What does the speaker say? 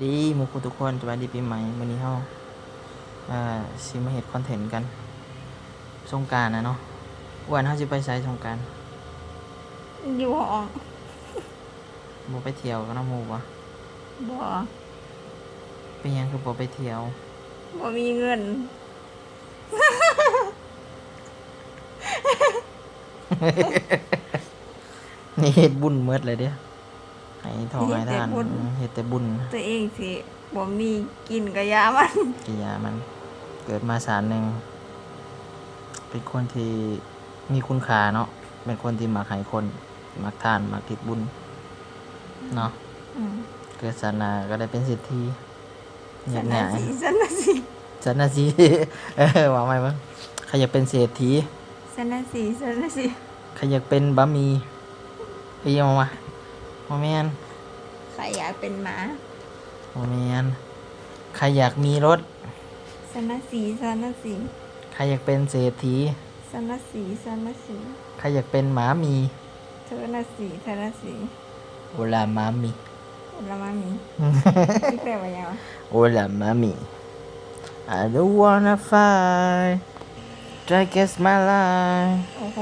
ດີໝູ່ຄູ່ທຸກຄົນ ສະບາຍດີປີໃໝ່. ມື້ນີ້ເຮົາ ເອີ ຊິມາເຮັດຄອນເທັນກັນ ສົງການນະເນາະ. ອ້ວນ ເຮົາຊິໄປໃສສົງການ? ຢູ່ຫ້ອງ. ບໍ່ໄປທ່ຽວກັບນຳໝູ່ບໍ່? ບໍ່. ເປັນຫຍັງຄືບໍ່ໄປທ່ຽວ? ບໍ່ມີເງິນ. ນີ້ເຮັດບຸນໝົດເລີຍເດ້. ໃຫ້ທອງໃຫ້ທານ ເຮັດແຕ່ບຸນ ອືມ ເຮັດແຕ່ບຸນ. ຕົວເອງຊິບໍ່ມີກິນກະຢ່າມັນ ກະຢ່າມັນ. ເກີດມາຊາດໜຶ່ງ ເປັນຄົນທີ່ມີຄຸນຄ່າເນາະ, ເປັນຄົນທີ່ມັກໃຫ້ຄົນ, ມັກທານ, ມັກເຮັດບຸນເນາະ. ອືມ ເກີດຊາດໜ້າກໍໄດ້ເປັນເສດຖີ. ຢາກງ່າຍ ສັນນະສີ ສັນນະສີ ເອີ ເວົ້າໃໝ່ເບິ່ງ. ໃຜຢາກເປັນເສດຖີ? ສັນນະສີ ສັນນະສີ. ໃຜຢາກເປັນບະໝີ່? ອີ່ຫຍັງວະ? ບໍ່ແມ່ນ. ໃຜຢາກເປັນໝາ? ບໍ່ແມ່ນ. ໃຜຢາກມີລົດ? ສັນນະສີ ສັນນະສີ. ໃຜຢາກເປັນເສດຖີ? ສັນນະສີ ສັນນະສີ. ໃຜຢາກເປັນໝາໝີ່? ເທີນະສີ ເທີນະສີ. ໂອລາມາມີ ໂອລາມາມີ ທີ່ແປວ່າຫຍັງວະ? ໂອລາມາມີ I don't wanna fight, I guess my life. ໂອ້ໂຫ